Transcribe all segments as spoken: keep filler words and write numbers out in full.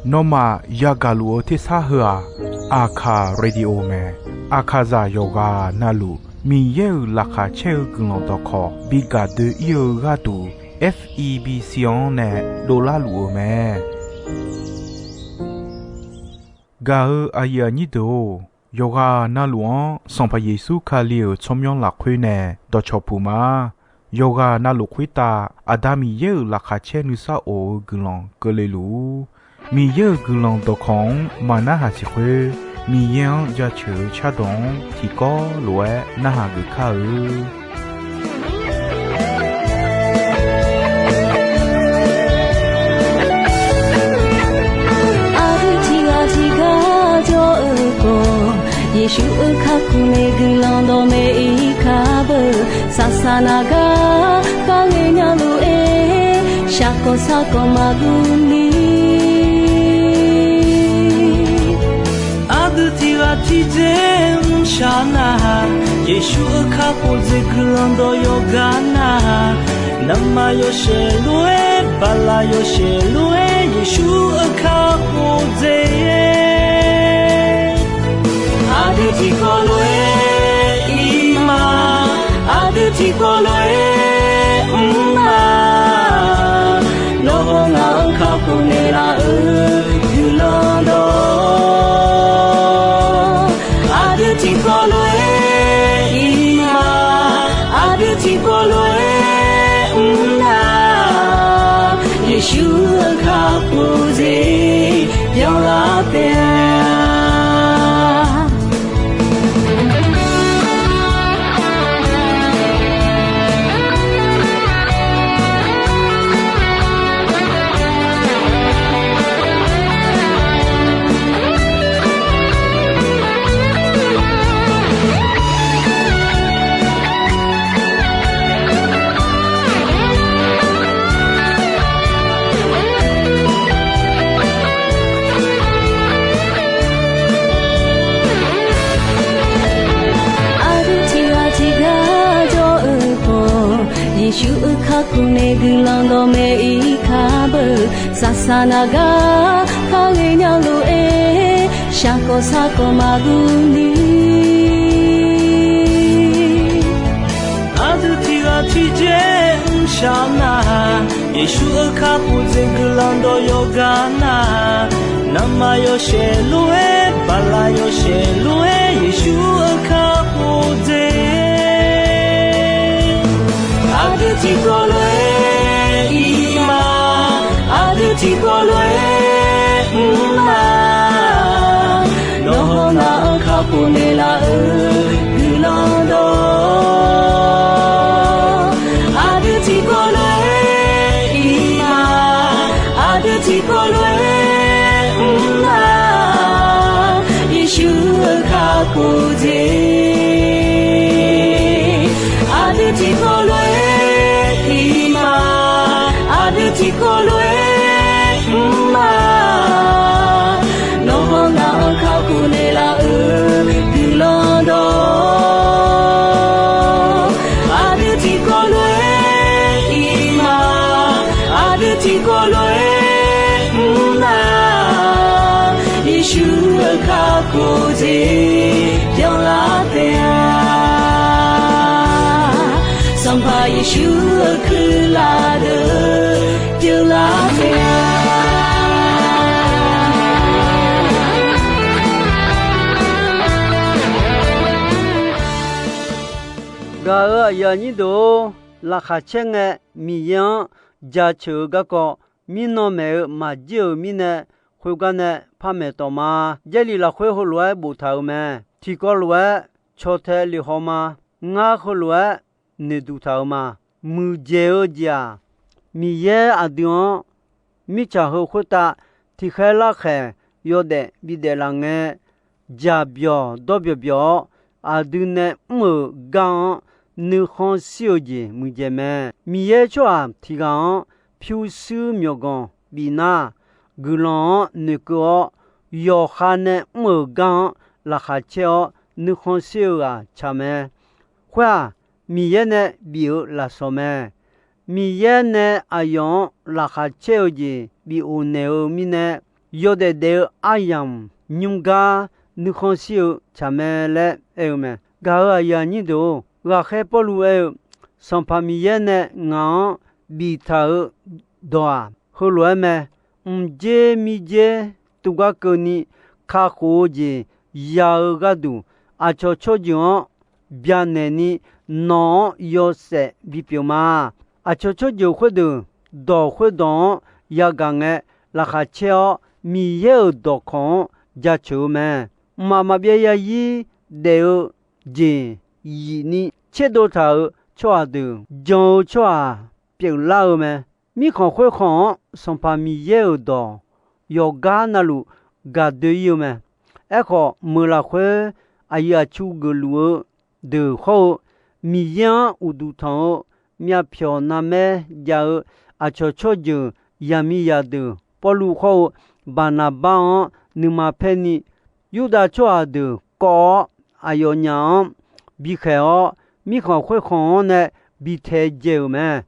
Nawmaf yagaq luf-eu tersar heu-aq, Aqkaq Radio mae. Aqkaqzaq yawqghaq navluf Miqyaer-euq laqkhaq caer-eu guiqlanq dawqkawq bi gaq doe-ir-eu gharduq, F E B C-anr nae dovlar luf-eu mae. Gaq-eu aqyuif aqnyir deuq-or, yawqghaq navluf-anr Sanqpaq Yeqsur Kali-euq tsawrmyanr lafkhoer nae dawqcawq puq ma. Yawqghaq navluf khoertav Aqda Miqyaer-euq laqkhaq caer nuisar of-eu guiqlanq keuvle luf-ur. Miqyaer-euq guiqlanq dawqkawq-anr maqnarhaq siq khoer, Miqyaer-anr jaceuq-eu cardawq-anr tiqkawv lof-aer narhaq geuf kar-eu. Aqdui tiqghaq tiqgar jawr-eu khawf, Yeqsur-euq kakhof nae guiqlanq dawqmaeq-ir kar beu. Saqsaq naq gar kharghae nya lof-aer, shaqkawq sarkawq maqguv ni. Aqdui tiqghaq tiqjeq mrshaq nar-aq, Yeqsur-euq kakhof jeq guiqlanq dawq yawqgar nar-aq, navmaqyawshaef lof-aer, baqlaq yawshaef lof-aer, Yeqsur-euq kakhof jeq aqdui tiqkawv lof-aer ir ma, aqdui tiqkawv lof-aer mr ma. Nawr hawr ngaq-anr kakhof naeqlaf-euq guiqlanq dawq aqdui tiqkawv lof-aer ir ma, aqdui tiqkawv lof-aer mr na. Yeqsur-euq kakhof jeq byanlar taef-a. Aqdui tiqghaq tiqgar jawr-eu khawf, Yeqsur-euq kakhof nae guiqlanq dawqmaeq-ir kar beu. Saqsaq naq gar kharghae nya lof-aer, shaqkawq sarkawq maqguv ni. Aqdui tiqghaq tiqjeq mrshaq nar-aq, Yeqsur-euq kakhof jeq guiqlanq dawq yawqgar nar-aq, navmaqyawshaef lof-aer, baqlaq yawshaef lof-aer, Yeqsur-euq kakhof jeq aqdui tiqkawv lof-aer ir ma, aqdui tiqkawv lof-aer mr ma. Nawr hawr ngaq-anr kakhof naeqlaf-euq guiqlanq dawq aqdui tiqkawv lof-aer ir ma, aqdui tiqkawv lof-aer mr ma. Yeqsur-euq kakhof jeq aqdui tiqkawv lof-aer ir ma, aqdui tiqkawv lof-aer mr ma. Nawr hawr ngaq-anr kakhof naeqlaf-euq guiqlanq dawq aqdui tiqkawv lof-aer ir ma, aqdui tiqkawv lof-aer mr ma. Yeqsur-euq kakhof jeq byanlar taef-a. Sanqpaq Yeqsur-euq kuirlaf deuq byanlar taef-a. Gaq-euq aqyuif aqnyir deuq-or, laqkhaq caer ngae Miqyaer-anr jaceuq-eu garkawv mirnan maeq-eu maqjir-euq mirnae, khoergar nae par maeq tawq ma. Jarlif lafkhoer heulof-aer boftaq-euq mae. Tiqkawv lof-aer caw tae lef haw ma. Ngar heulof-aer noeqduq taq-euq ma. Muiqdzaeq-eu jeq-aq, Miqyaer aqdui-anr mirtsaq heu khoertav tiqkhaer larkhaeq yawdaef bidaef laf ngae, jaq byawq dawr byawq byawq-awr, aqdui nae mr-euq gar-anr nuikhanr shir-eu jeq muiqdzaeq mae. Miqyaer tsawrhaq tiq ghaq-anr pyurshuir myawqganq bifnar, guiqlanq-anr noeqkeuv-awr, yawqha nae mr-euq gar-anr laqkhaq caer-awr nuikhanr shir-eu ghaq tsaq mae. Khoer-aq, Miqyaer nae bif-eu lafsawq mae. Miqyaer nae aqyawf-anr laqkhaq caer-eu jeq bif of naeq-eu mirnae, yawdaef daef-eu aryamq nymr gar nuikhanr shir-eu tsaq mae laer aer-eu mae. Gaq-euq aqyuif aqnyir deuq-or, ghaqkhaer Pawrluv aer-eu, Sanqpaq Miqyaer nae ngaq-anr biftaq-eu dawq-aq, heulof-aer mae. Mqdzer mirdzer tuvgar keuvni kakhof-eu jeq ya-eu gharduq, aqcawq tsawrjeuq-anr byanaeq ni nawq-anr yawshaef bipyeuf ma. Aqcawq tsawrjeuq khoerdeuq dawq khoerdawq-anr yagaq ngae, laqkhaq caer-awr Miqyaer-euq dawqkawq-anr jaceuq-eu mae. Mqmaq maqbyav zarzir daef-eu jeq yifni tserdov taq-euq tsawrhaq deuq jan-eu tsawrhaq pyeuflar-eu mae. Mirkhanq khoerkhanq-anr Sanqpaq Miqyaer-euq dawq yawqgar navluf gaqdoe-ir-eu mae. Aerkhawf, meuq lafkhoer aqyuif aqtsu geufluf-eu deuq hawr-eu, Miqyaer-anr uqduq tanq-eu myavpyawq narmaer jav-eu aqcawq tsawrjeuq yaqmiqzaq deuq Pawrluv hawr-eu Baqnaqbar-anr nuima paer ni, Yurdav tsawrhaq deuq kawv-awr, aqyawfnyaf-anr bikhaeq-awr, mirkhanq khoerkhanq-anr nae bi taedzae-euq mae.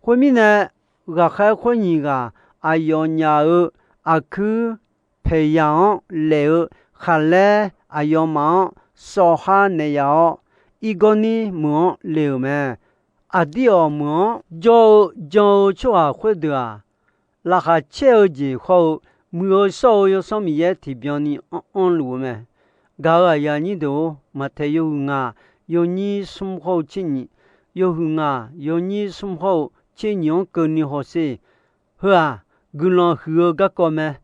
Khoermirnae, ghaqkhaer khoer nyiq ghaq aqyawfnyaf-euq aqkuir paeqyaq-anr laef-eu khaqlaer aqyawfmaf-anr sawv har naeq yaf-awr, irgawr nir meuq-anr le-euq mae. Aqdir awq meuq-anr jawr-eu jan-eu tsawrhaq khoerdeuq-aq, laqkhaq caer-eu jeq hawr-eu, muiq-eu shawr-eu Yawsanr Miqyaer tiqbyan ni anr anrluf-eu mae. Gaq-euq aqyuif aqnyir deuq-or, Maqtaeq yawhuiq ngaq yawnyir smr hawr-eu tser nyiq, yawhuiq ngaq yawnyir smr hawr-eu tser nyiq-anr keuvni hawsher. Heu-aq, guiqlanq huiq-eu garkawv mae.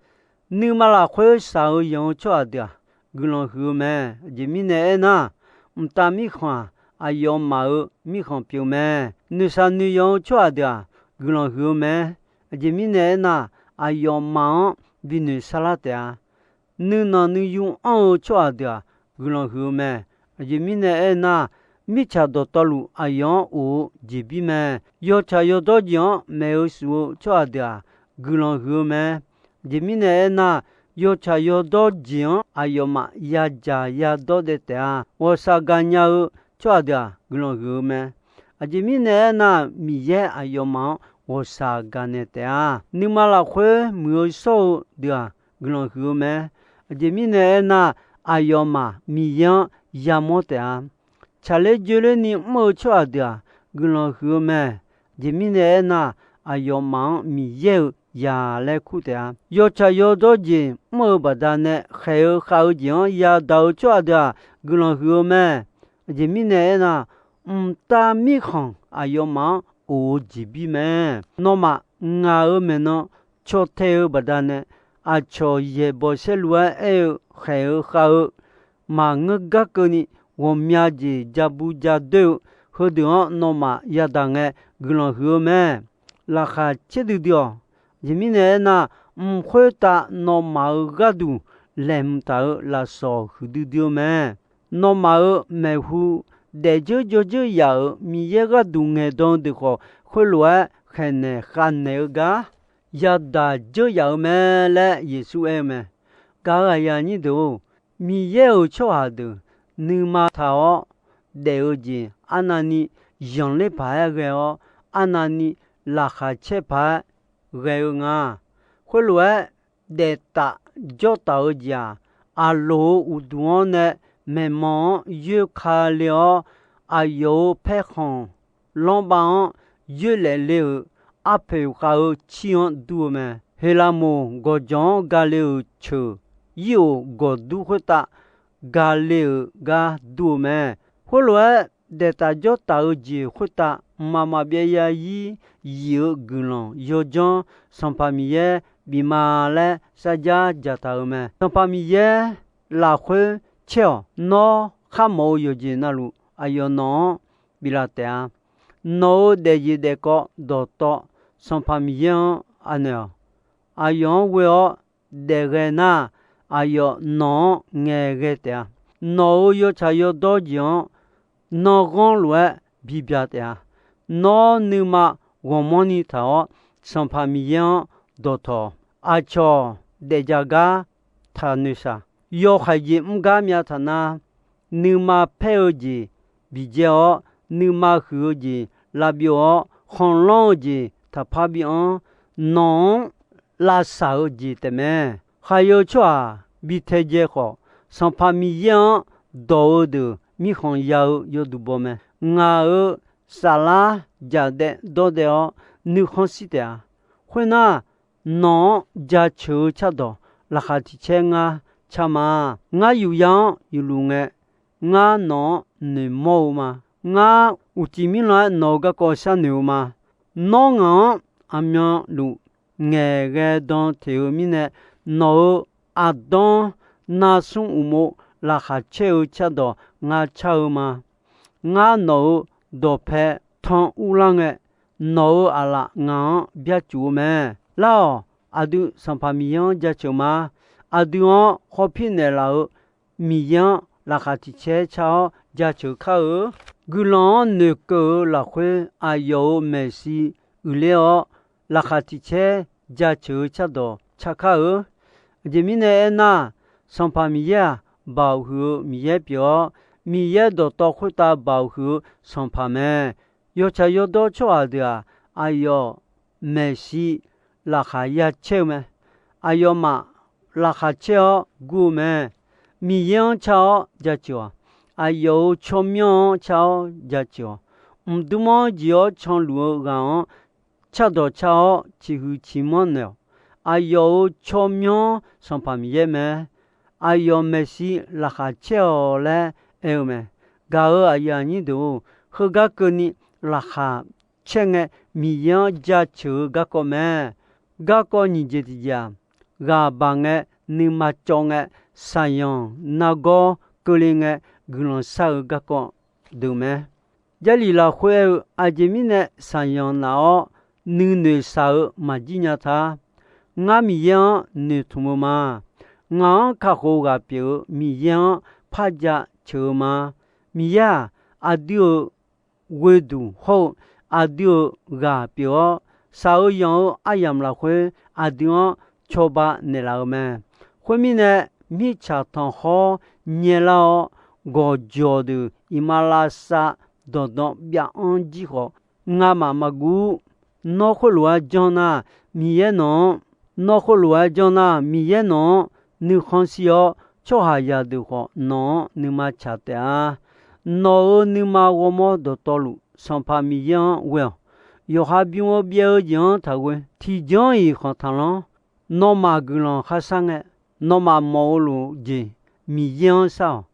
Nuima lafkhoer shaq-eu yanq-eu tsawrhaq deuq-aq, guiqlanq huiq-eu mae. Aqjeq mirnae aernar, mqtav mirkhanq-aq, aqyawfmaf-euq mirkhanq pyeuf mae. Noeqshaq noeqyanq-eu tsawrhaq deuq-aq, guiqlanq huiq-eu mae. Aqjeq mirnae aernar, aqyawfmaf-anr binoeq sarlar taef-a. Nuinanq nuiyu anr-eu tsawrhaq deuq-aq, guiqlanq huiq-eu mae. Aqjeq mirnae aernar, mirtsaq dawqtawvluf aqyawf-anr of-eu jeqbir mae. Yawtsaq yawdawr jeq-anr maeq-eu shuf-eu tsawrhaq deuq-aq, guiqlanq huiq-eu mae. Aqjeq mirnae aernar, yawtsaq yawdawr jeq-anr aqyawfmaf yadzaq yadawr daev taef-a. Ghawqshaq gaqnya-eu tsawrhaq deuq-aq, guiqlanq huiq-eu mae. Aqjeq mirnae aernar, Miqyaer aqyawfmaf-anr ghawqshaq gaqnaeq taef-a. Nuima lafkhoer muiq-eu shawr-eu deuq-aq, guiqlanq huiq-eu mae. Aqjeq mirnae aernar, aqyawfmaf Miqyaer-anr yamawr taef-a. Tsaqler joerlerni mr-eu tsawrhaq deuq-aq, guiqlanq huiq-eu mae. Aqjeq mirnae aernar, aqyawfmaf-anr Miqyaer-euq zaq laer kur taef-a. Yawtsaq yawdawr jeq mr-eu baqdanae khaeq-eu khav-eu jeq-anr yadaq-eu tsawrhaq deuq-aq, guiqlanq huiq-eu mae. Aqjeq mirnae aernar, mqtav mirkhanq aqyawfmaf-anr of-eu jeqbir mae. Nawmaf ngaq-euq maeqnan caw tae-eu baqdanae, aqcawq yaeqbawq saerlu-aer aer-eu khaeq-eu khav-eu maqngeur gar keuvni, ghawqmya jeq ja bu ja doer-eu heudeuq-anr nawmaf yadaq ngae, guiqlanq huiq-eu mae. Laqkhaq caerdui dui-awq. Aqjeq mirnae aernar, mq khoertav nawmaf-euq gharduq laeqhmq taq-euq lafsawq huiqdui dui-eu mae. Nawmaf-euq maeqhu daefdzeur dzawrdzeur yaf-euq Miqyaer gharduq ngaeqdan-eu deuq khawf, khoerlof-aer khaeqnaeq khavnaeq-eu gar yadaq dzeur yaf-eu mae laer Yeqsur aer-eu mae. Gaq-euq aqyuif aqnyir deuq-or, Miqyaer-euq tsawrhaq deuq nuima taq-awr daef-eu jeq arnavni zanqler paq-aer ghae-awr, arnavni laqkhaq caer paq-aer ghae-eu nga. Khoerlof-aer, daeftaf jawrtaf-eu jeq-aq, aqloq-euq uqduq-anr nae maeqnan-anr yoer ka le-awr, aqyawf-euq paerkhanq lanrbav-anr yoerlaef le-euq arpoeq khav-eu cir-anr dur-eu mae. Heqlaqmoq gawqjawq-anr gale-euq ceuq, ir-oq gawqdur khoertav gale-euq gar dur-eu mae. Khoerlof-aer, daeftaf jawrtaf-eu jeq khoertav mqmaq maqbyav zarzir yif-eu guiqlanq yawdzanr Sanqpaq Miqyaer bif ma laer sarjax dzaqtaq-euq mae. Sanqpaq Miqyaer lafkhoer caer-awq. Nawr kharmawf-eu yawqjeq navluf, aqyawf nawq-anr biflaf taef-a. Nawq-euq daefjeq daefkawv dawqtawv Sanqpaq Miqyaer-anr anaeq-awq. Aqyawf-anr ghoe-awr daefghae nar, aqyawf nawq-anr ngaeqghae taef-a. Nawq-euq yawtsaq yawdawr jeq-anr nanrghanr lof-aer bibyaq taef-a. Nawr nuima ghawqmanrni taq-awr, Sanqpaq Miqyaer-anr dawqtawq. Aqcawq daefdzaq gar taqnoeq shaq. Yawhaiq jeq mr gar myav taq nar, nuima paer-eu jeq biqjaer-awr, nuima huiq-eu jeq lavbyov-awr, khanqlanr-eu jeq taqpar bianr. Nawq-anr lavsaq-eu jeq taefmae. Khaqyae-eu tsawrhaq bi taedzae khawf, Sanqpaq Miqyaer-anr dawq-eu deuq mirkhanq ya-eu yawduq baw mae. Ngaq-euq saflar jaqdaev dawrdaev-awr nuikhanr shir taef-a. Khoernar, nawq-anr jaceuq-eu cardawq laqkhaq tiq caer ngar car ma. Ngar yufya-anr yufluf ngae, ngar nawq-anr noeqmawr-eu ma. Ngar uqcif mirlan-aer nawq-euq garkawv sharnoeq-eu ma. Nawr ngaq-anr aqmyanluf ngaeqghae dan teq-eu mirnae, nawq-euq aqdanr narsmr uqmov laqkhaq caer-eu cardawq ngar car-eu ma. Ngar nawq-euq dawqpae tan urlar ngae, nawq-euq aqlaf ngaq-anr byarcuf-eu mae. Lar-awq. Aqdui Sanqpaq Miqyaer-anr jaceuq ma. Aqdui-anr khawf pir naeqlaf-eu Miqyaer-anr laqkhaq tiq caer car-awr jaceuq kar-eu. Guiqlanq-anr noeqkeuv-eu lafkhoer aqyawf-euq maeqshi uiqler-awr, laqkhaq tiq caer jaceuq-eu cardawq car kar-eu. Aqjeq mirnae aernar, Sanqpaq Miqyaer-aq, Baoq huiq-eu Miqyaer pyeuf-awr, Miqyaer dawqtawv khoertav baoq huiq-eu Sanqpaq mae. Yawtsaq yawdawr tsawrhaq deuq-aq, aqyawf maeqshi laqkhaq ya caer-eu mae. Aqyawfmaf laqkhaq caer-awr gur-eu mae. Miqyaer-anr car-awr jaceuq-awq. Aqyawf-euq tsawrmyanr-anr car-awr jaceuq-awq. Mqdmr-anr jeq-awr canluf-eu ghaq-anr cardawq car-awr ciqhuiq ciqmanr naeq-awq. Aqyawf-euq tsawrmyanr Sanqpaq Miqyaer mae. Aqyawf maeqshi laqkhaq caer-awq laer aer-eu mae. Gaq-euq aqyuif aqnyir deuq-or, heugar keuvni laqkhaq caer ngae, Miqyaer-anr jaceuq-eu garkawv mae. Garkawv nyiq jeq tiq jeq-aq, ghaq baq ngae, nuima cawv ngae, saqyanq nargawr keuvle ngae, guiqlanq shar-eu garkawv deuq mae. Jarlif lafkhoer aer-eu, aqjeq mirnae saqyanq naf-awr nuinoeq shaq-eu maqjir nya ta. Ngar Miqyaer-anr noeqtmq-eu ma. Ngaq-anr kakhof ghaq pyeuf-eu Miqyaer-anr par jaceuq-eu ma. Miqyaer-aq, aqdui-euq ghoeduq hawr-eu aqdui-euq ghaq pyeuf-awr, shaq-eu yanq-eu aryamq lafkhoer aqdui-anr cawba naeqlaf-eu mae. Khoermirnae, mirtsaq tanqkhawr nyaelar-awr, gawqjawq deuq iqmalavshav dawqdan byav-anr jir khawf, ngamaf maqguv. Nawr khoerlof-aer janr nar, Miqyaer nawq-anr, nawr khoerlof-aer janr nar, Miqyaer nawq-anr nuikhanr shir-awr, tsawrhaqzaq deuq khawf nawq-anr nuima tsaq taef-a. Nawq-euq nuima ghawrmawr dawqtawvluf, Sanqpaq Miqyaer-anr ghoe-awq. Yawqha bym-eu byaev-eu jeq-anr taqghoe. Tiqjanr-iq khanq taqlanr. Nawmaf guiqlanq kharshar ngae, nawmaf mawf-eu lof jeq Miqyaer-anr shar-awq.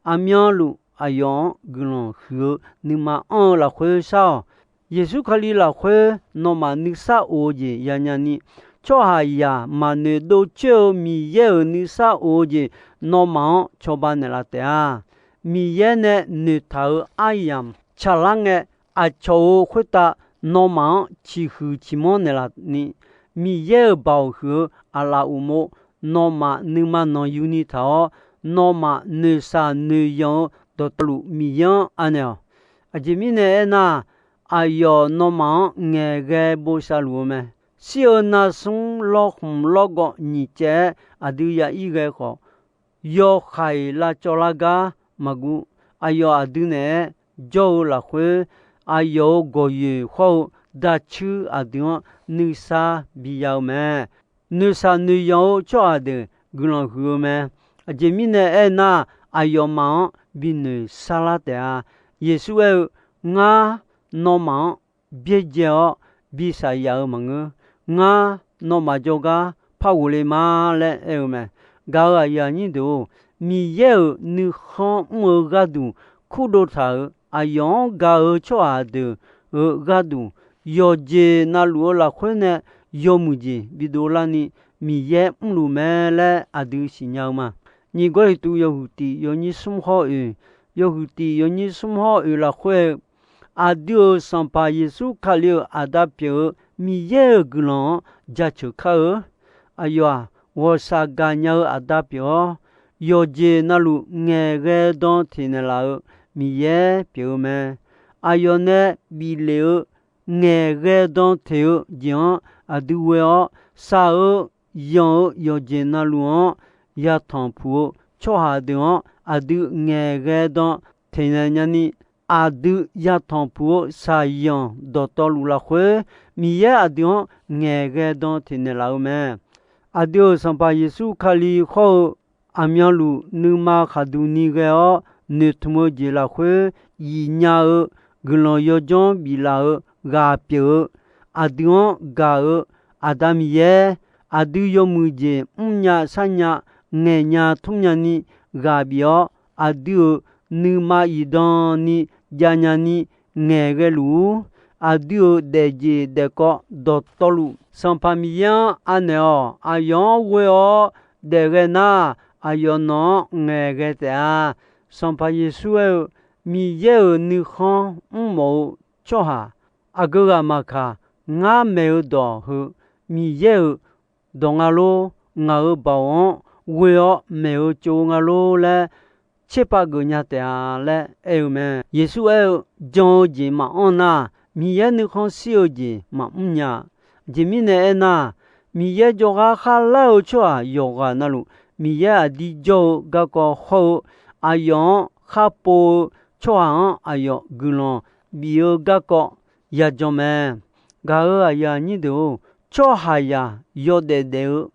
Aqmyanluf aqyawf-anr guiqlanq huiq-eu nuima anr-eu lafkhoer shar-awq. Yeqsur Kali lafkhoer nawmaf nuisar of-eu jeq yanya ni, tsawrhaqzaq maqnoeq dovcoer-eu Miqyaer-euq nuisar of-eu jeq nawmaf-anr cawba naeqlaf taef-a. Miqyaer nae noeqtaq-euq aryamq tsaqlar ngae, aqcawq-euq khoertav nawmaf-anr ciqhuiq ciqmanr naeqlaf ni, Miqyaer-euq baoq huiq-eu aqlaf uqmov nawmaf nuima nanqyuni taq-awr, nawmaf noeqshaq noeqyanq-eu dawqtawvluf Miqyaer-anr anaeq-awq. Aqjeq mirnae aernar, aqyawf nawmaf-anr ngaeqghae bosav luf-eu mae. Shir-eu narsmr lawrkhmq lawrgawv nyiq caev-aer aqdui ya ir ghae khawf, yawhaiq lavcawv lar gar maqguv. Aqyawf aqdui naeq-aer jawr-eu lafkhoer, aqyawf-euq gawqyoeq hawr-eu dacuir aqdui-anr nuisar biya-eu mae. Noeqshaq noeqyanq-eu tsawrhaq deuq guiqlanq huiq-eu mae. Aqjeq mirnae aernar, aqyawfmaf-anr binoeq sarlar taef-a. Yeqsur aer-eu, Ngar, nawmaf-anr byaerdzae-awr bi shaqyaf-eu maqngeur. Ngar, nawmaf jawrgar par ghofle ma laer aer-eu mae. Gaq-euq aqyuif aqnyir deuq-or, Miqyaer-euq nuikhanr mr-eu gharduq kurdov taq-euq aqyawf-anr gaq-eu tsawrhaq deuq-euq gharduq, yawqjeq navluf-eu lafkhoer nae yawmuiq jeq bidov larni Miqyaer mrluf mae laer aqdui siqnya-eu ma. Nyiq Gawrliqtu yawhuiq tiq yawnyir smr hawr oeq, yawhuiq tiq yawnyir smr hawr oeq lafkhoer-eu, aqdui-euq Sanqpaq Yeqsur Kali-euq Aqda pyeuf-eu Miqyaer-euq guiqlanq-anr jaceuq kar-eu. Aqyawf-aq, ghawqshaq gaqnya-eu Aqda pyeuf-awr, yawqjeq navluf ngaeqghae dan teq naeqlaf-eu Miqyaer pyeuf-eu mae. Aqyawf nae bif lef-eu ngaeqghae dan teq-eu jeq-anr aqdui ghoe-awr, shaq-eu yanq-eu yawqjeq navluf-anr yatanq puq-eu tsawrhaq deuq-anr aqdui ngaeqghae dan teq naeq nyani, aqdui yatanq puq-eu shaqzanq dawqtawvluf lafkhoer, Miqyaer aqdui-anr ngaeqghae dan teqnaeq laf-eu mae. Aqdui-euq Sanqpaq Yeqsur Kali hawr-eu aqmyanluf nuima khaqduq ni ghae-awr noeqtmq-eu jeq lafkhoer, yif nya-eu guiqlanq yawdzanr biflaf-eu ghaq pyeuf-eu, aqdui-anr gaq-eu Aqda Miqyaer, aqdui yawmuiq jeq mrnya sharnya ngaeqnya tmrnya ni ghaq bif-awr, aqdui-euq nuima iqdan ni javnya ni ngaeqghae luf-ur. Aqdui-euq daefjeq daefkawv dawqtawvluf, Sanqpaq Miqyaer-anr anaeq-awq. Aqyawf-anr ghoe-awr daefghae nar, aqyawf nawq-anr ngaeqghae taef-a. Sanqpaq Yeqsur aer-eu, Miqyaer-euq nuikhanr mrmawf-eu tsawrhaq aqgeu ghaq maqkaq, ngar maeq-eu dawq heu Miqyaer-euq dawq nga lor. Ngaq-euq baoq-anr ghoe-awr maeq-eu tsov-eu nga lor laer tserpav geufnya taef-a laer aer-eu mae. Yeqsur aer-eu, jan-eu jeq maqanr nar, Miqyaer nuikhanr shir-eu jeq maqmr nya. Aqjeq mirnae aernar, Miqyaer jawrgar khar lar-eu tsawrhaq yawqghaq navluf, Miqyaer aqdir jawr-eu garkawv hawr-eu, aqyawf-anr khar pov-eu tsawrhaq-anr aqyawf guiqlanq bif-eu garkawv yajan mae. Gaq-euq aqyuif aqnyir deuq-or, tsawrhaqzaq yawdaef daef-eu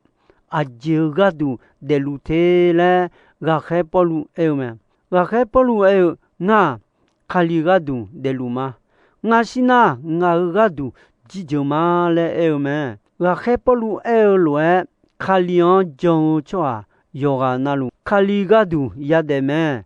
aqjeq-eu gharduq daefluf te laer, ghaqkhaer Pawrluv aer-eu mae. Ghaqkhaer Pawrluv aer-eu, ngar-aq, Kali gharduq daefluf ma. Ngar shir nar, ngaq-euq gharduq jirjeuq ma laer aer-eu mae. Ghaqkhaer Pawrluv aer-eu lof-aer, Kali-anr jan-eu tsawrhaq yawqghaq navluf, Kali gharduq yadaef mae.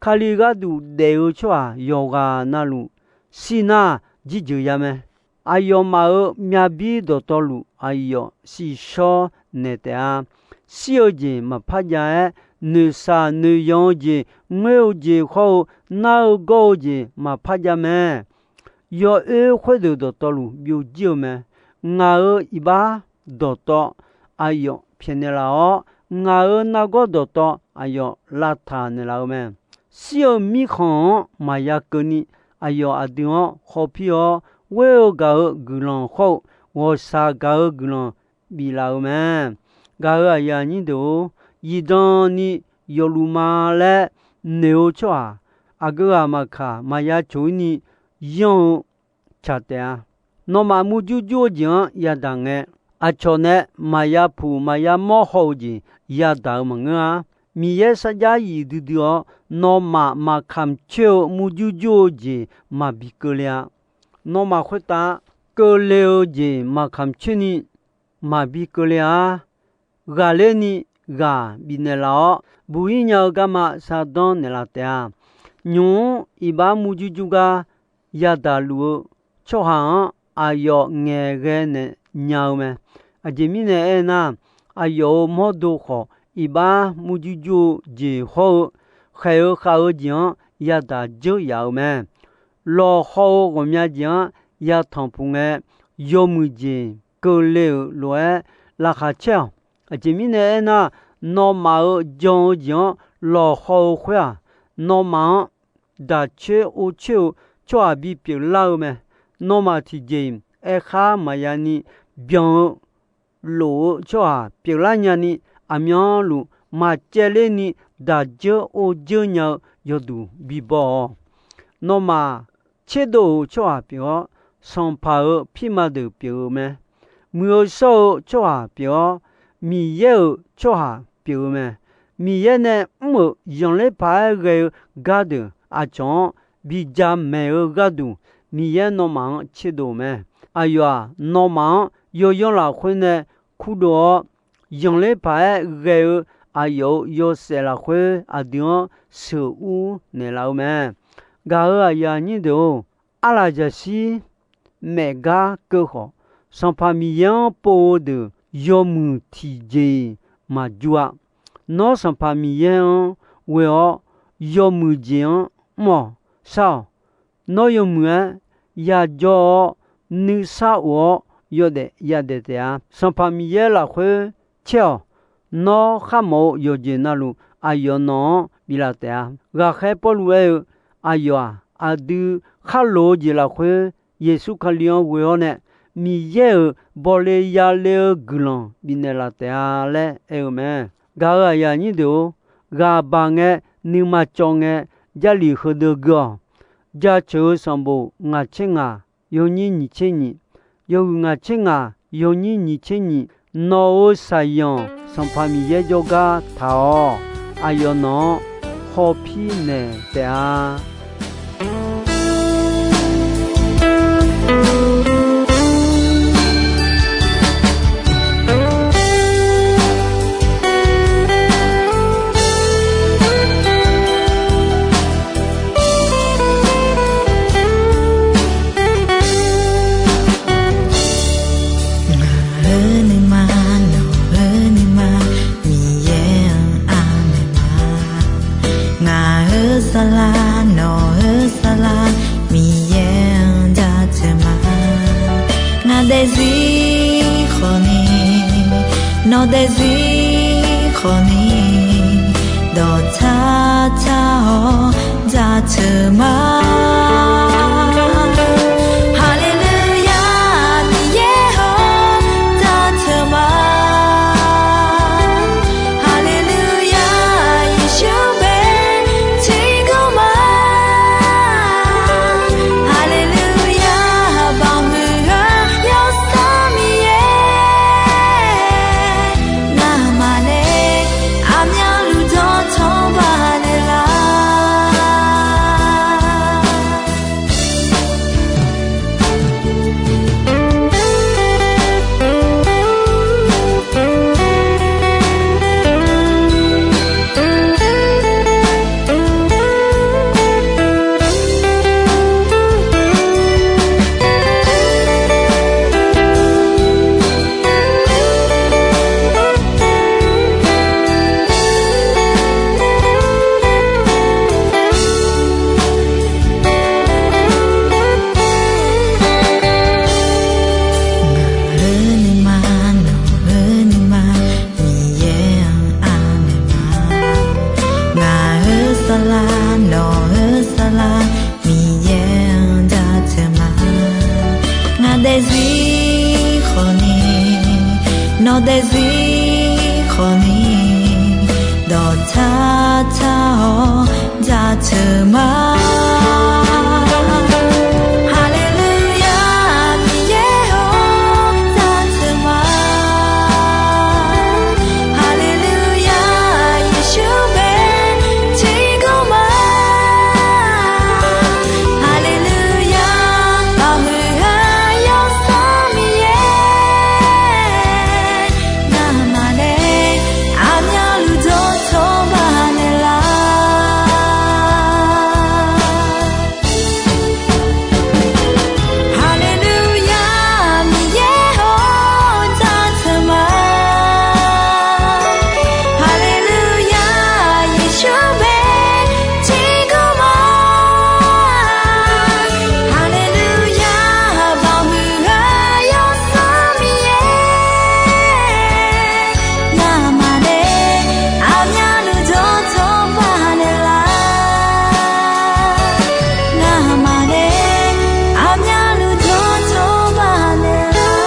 Kali gharduq daef-eu tsawrhaq yawqghaq navluf, shir nar jirjeuq ya mae. Aqyawfmaf-euq myavbir dawqtawvluf aqyawf shiqshawr naeq taef-a. Shir-eu jeq maqpar jav-aer, noeqshaq noeqyanq-eu jeq, ngoer-eu jeq hawr-eu, nar-eu gawr-eu jeq maqpar jav mae. Yawoer khoerdeuq dawqtawvluf byovjir-eu mae. Ngaq-euq iqbax dawqtawv aqyawf pyaeqnaeq laf-awr, ngaq-euq nargawr dawqtawv aqyawf lavtaq naeqlaf-eu mae. Shir-eu mirkhanq-anr maqya keuvni, aqyawf aqdui-anr khawpir-awr, ghoer-eu gaq-eu guiqlanq hawr-eu, ghawqshaq gaq-eu guiqlanq biflaf-eu mae. Gaq-euq aqyuif aqnyir deuq-or, zifdan ni yawfluf ma laer noeq-eu tsawrhaq, aqgeu ghaq maqkaq maqya coq-ir ni yanr-eu tsaq taef-a. Nawmaf murjur jur-eu jeq-anr yadaq ngae, aqcawq nae maqya puq maqya mawr haw-eu jeq yadaq-eu maqngeur-a. Miqyaer sarjax yif duidui-awr, nawmaf maqkamq coer-eu murjur jur-eu jeq maqbi keuvle-a. Nawmaf khoertav keuvle-eu jeq maqkamq coer ni maqbi keuvle-a. Ghaqler ni ghaq bifnaeq laf-awr, buq-ir nya-eu garma shardanr naeqlaf taef-a. Nymq-mr iqbax murjur jur gar yadaq luf-eu tsawrhaq-anr aqyawf ngaeqghae naeq nya-eu mae. Aqjeq mirnae aernar, aqyawf-euq mawrdo khawf, iqbax murjur jur-eu jeq hawr-eu, khaeq-eu khav-eu jeq-anr yadaq dzeur yaf-eu mae. Lawqhaw-eu ghawqmya jeq-anr yatanq puq ngae, yawmuiq jeq keuvle-euq lof-aer laqkhaq caer-awq. Aqjeq mirnae aernar, nawmaf-euq jan-eu jeq-anr lawqhaw-eu khoer-aq, nawmaf-anr daqcoer or coer-eu tsawrhaq bipyeuf lar-eu mae. Nawmaf tiqjeq-iq aerkhar maqya ni byan-eu lof-eu tsawrhaq pyeuflar nyani, aqmyanluf maqcaevler ni daqdzeur or dzeur nya-eu yawduq bibaw-awq. Nawmaf tserdov-euq tsawrhaq pyeuf-awr, sanqpaq-euq pirma deuq pyeuf-eu mae. Muiq-eu shawr-eu tsawrhaq pyeuf-awr, Miqyaer-euq tsawrhaq pyeuf-eu mae. Miqyaer nae mr-euq zanqler paq-aer ghae-eu gardeuq aqcawq-anr bi jamaeq-eu gharduq, Miqyaer nawmaf-anr tserdov-eu mae. Aqyawf-aq, nawmaf-anr yawyanr lafkhoer nae kurdov-awr, zanqler paq-aer ghae-eu aqyawf-euq yawshaef lafkhoer aqdui-anr sheuqur naeqlaf-eu mae. Gaq-euq aqyuif aqnyir deuq-or, arlaqjaqshir maef gar keuv khawf, Sanqpaq Miqyaer-anr pov-eu deuq yawmuiq tiqjeq-iq maqjur-a. Nawr Sanqpaq Miqyaer-anr ghoe-awr yawmuiq jeq-anr mr-awq, shar-awq. Nawr yawmuiq-aer yajawr-awr, nuisar of-awr yawdaef yadaef taef-a. Sanqpaq Miqyaer lafkhoer caer-awq. Nawr kharmawf-eu yawqjeq navluf, aqyawf nawq-anr biflaf taef-a. Ghaqkhaer Pawrluv aer-eu, aqyawf-aq, aqdui kharloq-eu jeq lafkhoer Yeqsur Kali-anr ghoe-awr nae, Miqyaer-euq bawle yale-eu guiqlanq bifnaeq laf taef-a laer aer-eu mae. Gaq-euq aqyuif aqnyir deuq-or, ghaq baq ngae, nuima cawv ngae, Jarlif heudeuq gui-awq. Jaceuq-eu sanqbof ngaq tser ngaq, yawnyir nyiq tser nyiq, yawhuiq ngaq tser ngaq, yawnyir nyiq tser nyiq, nawq-euq saqyanq Sanqpaq Miqyaer jawrgar taq-awq. Aqyawf nawq-anr hawpir naeq taef-a. Ngaq-euq nuima, nawq-euq nuima, Miqyaer-anr anaeq ma. Ngaq-euq saflar, nawq-euq saflar, Miqyaer-anr jaceuq ma. Ngaq daefzir khawfni, nawq daefzir khawfni, dawqtsar tsar-awr jaceuq ma. Haleluya, Miqyaer-or, jaceuq ma. Haleluya, Yeqsur bae tiqgawr ma. Haleluya, baoq huiq-eu Yawsanr Miqyaer, ngamaf nae aqmyanluf dawqtawvluf banaeq lar. Ngaq-euq nuima, nawq-euq nuima, Miqyaer-anr anaeq ma. Ngaq-euq saflar, nawq-euq saflar, Miqyaer-anr jaceuq ma. Ngaq daefzir khawfni, nawq daefzir khawfni, dawqtsar tsar-awr jaceuq ma. Haleluya, Miqyaer-or, jaceuq ma. Haleluya, Yeqsur bae tiqgawr ma. Haleluya, baoq huiq-eu Yawsanr Miqyaer, ngamaf nae aqmyanluf dawqtawvluf banaeq lar. Haleluya, Miqyaer-or, jaceuq ma. Haleluya, Yeqsur bae tiqgawr ma. Haleluya, baoq huiq-eu Yawsanr Miqyaer, ngamaf nae aqmyanluf dawqtawvluf banaeq lar. Ngamaf nae aqmyanluf dawqtawvluf banaeq lar.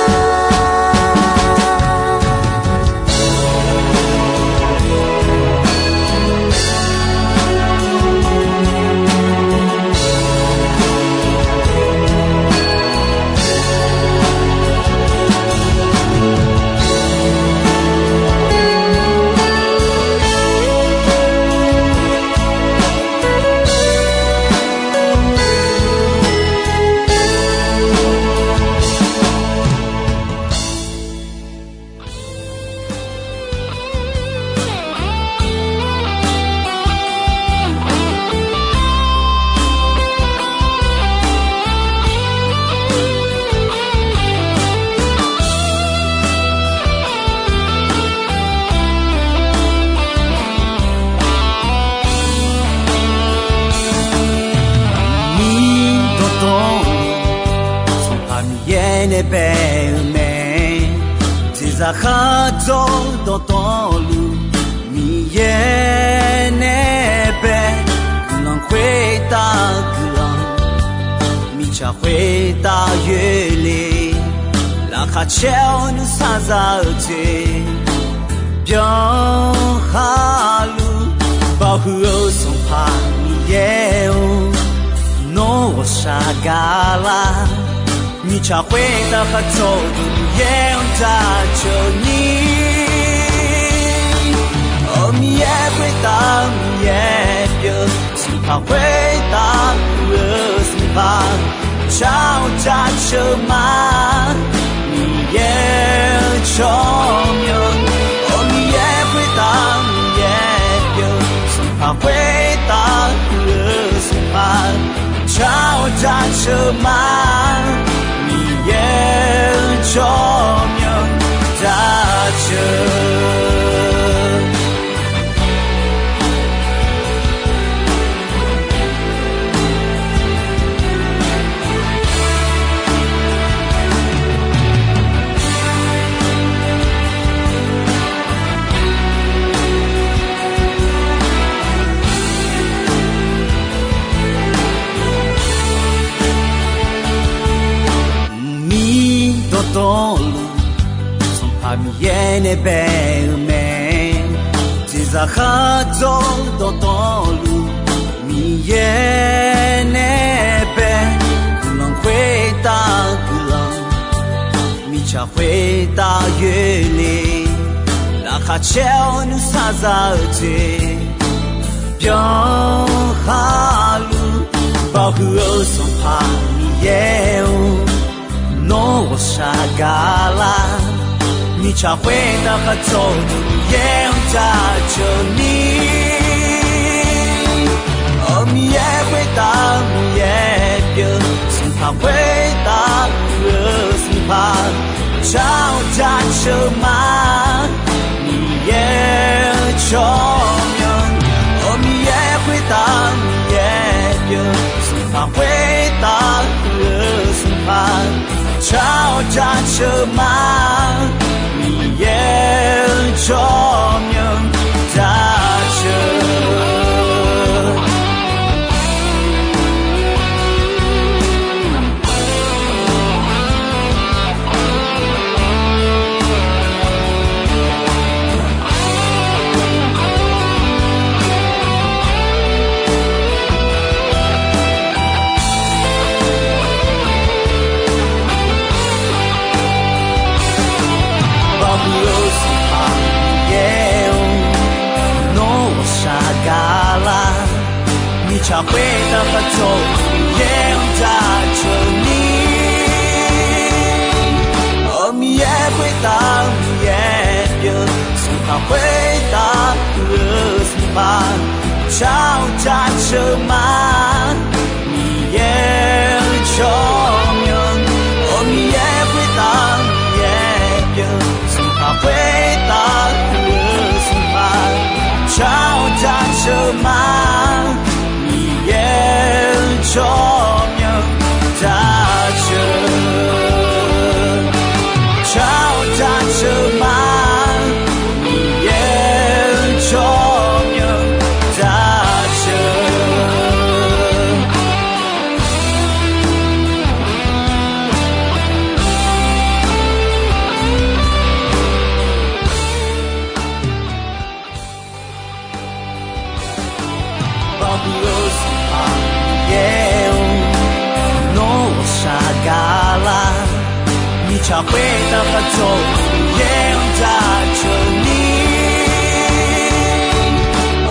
Miqdawq dawq, Sanqpaq Miqyaer nae bae-eu mae. Jeqzaq khar dzawr dawqtawvluf, Miqyaer nae bae. Guiqlanq khoertav guiqlanq, mirtsaq khoertav yoerle, laqkhaq caer-awr nuisar za-eu jeq byanlar luf, baoq huiq-eu Sanqpaq Miqyaer-or, nawr Ghawqshaq gaqlar, mirtsaq khoertav khardzawr-eu Miqyaer-anr jaceuq ni. Awq, Miqyaer khoertav Miqyaer pyeuf, sanqpaq khoertav pyeuf-eu sanqpaq, tsawrhaq jaceuq ma, Miqyaer-eu tsawrmyanr. Awq, Miqyaer khoertav Miqyaer pyeuf, sanqpaq khoertav pyeuf-eu sanqpaq, tsawrhaq jaceuq ma, Miqyaer-eu tsawrmyanr jaceuq. Mqmir dawqtawvluf, Sanqpaq Miqyaer nae bae-eu mae. Jeqzaq khardzawr-eu dawqtawvluf, Miqyaer nae bae. Guiqlanq khoertav guiqlanq, mirtsaq khoertav yoerle. Laqkhaq caer-awr nuisar za-eu jeq byan khaqluf, Baoq huiq-eu Sanqpaq Miqyaer-or, nawr ghawqshaq gaqlar. Mirtsaq khoertav khardzawr-eu Miqyaer-anr jaceuq ni. Awq, Miqyaer khoertav Miqyaer pyeuf, sanqpaq khoertav pyeuf-eu sanqpaq, tsawrhaq jaceuq ma, Miqyaer-eu tsawrmyanr. Awq, Miqyaer khoertav Miqyaer pyeuf, sanqpaq khoertav pyeuf-eu sanqpaq, tsawrhaq jaceuq ma, Miqyaer-eu tsawrmyanr jaceuq. Baoq huiq-eu Sanqpaq Miqyaer-or, nawr ghawqshaq gaqlar. Mirtsaq khoertav khardzawr-eu Miqyaer-anr jaceuq ni. Awq, Miqyaer khoertav Miqyaer pyeuf, sanqpaq khoertav pyeuf-eu sanqpaq, tsawrhaq jaceuq ma, Miqyaer-eu tsawrmyanr. Awq, Miqyaer khoertav Miqyaer pyeuf, sanqpaq khoertav pyeuf-eu sanqpaq, tsawrhaq jaceuq ma, Miqyaer-eu tsawrmyanr jaceuq. Tsawrhaq jaceuq ma, Miqyaer-eu tsawrmyanr jaceuq. Baoq huiq-eu Sanqpaq Miqyaer-or, nawr ghawqshaq gaqlar. Mirtsaq khoertav khardzawr-eu Miqyaer-anr jaceuq ni.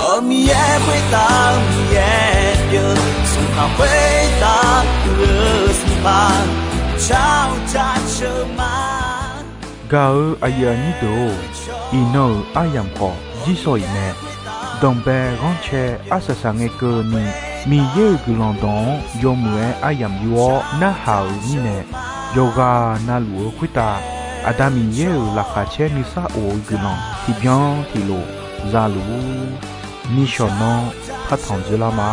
Awq, Miqyaer khoertav Miqyaer pyeuf, sanqpaq khoertav pyeuf-eu sanqpaq, tsawrhaq jaceuq ma. Gaq-eu aqyuif aqnyir deuq-or, iqnan-euq aryamq khawf jirshaw iq mae. Danqbae ghanrcae arsaq saq ngae keuvni, Miqyaer-euq guiqlanq dawq-anr yawmuiq-aer aryamq yur-awr narhaq-euq mirnae, yawqghaq navluf-eu khoertav Aqda Miqyaer-euq laqkhaq caer nuisar of-eu guiqlanq tiqbyan tiqlof za luf-ur. Nishawq nanr partanq dzoerlar ma.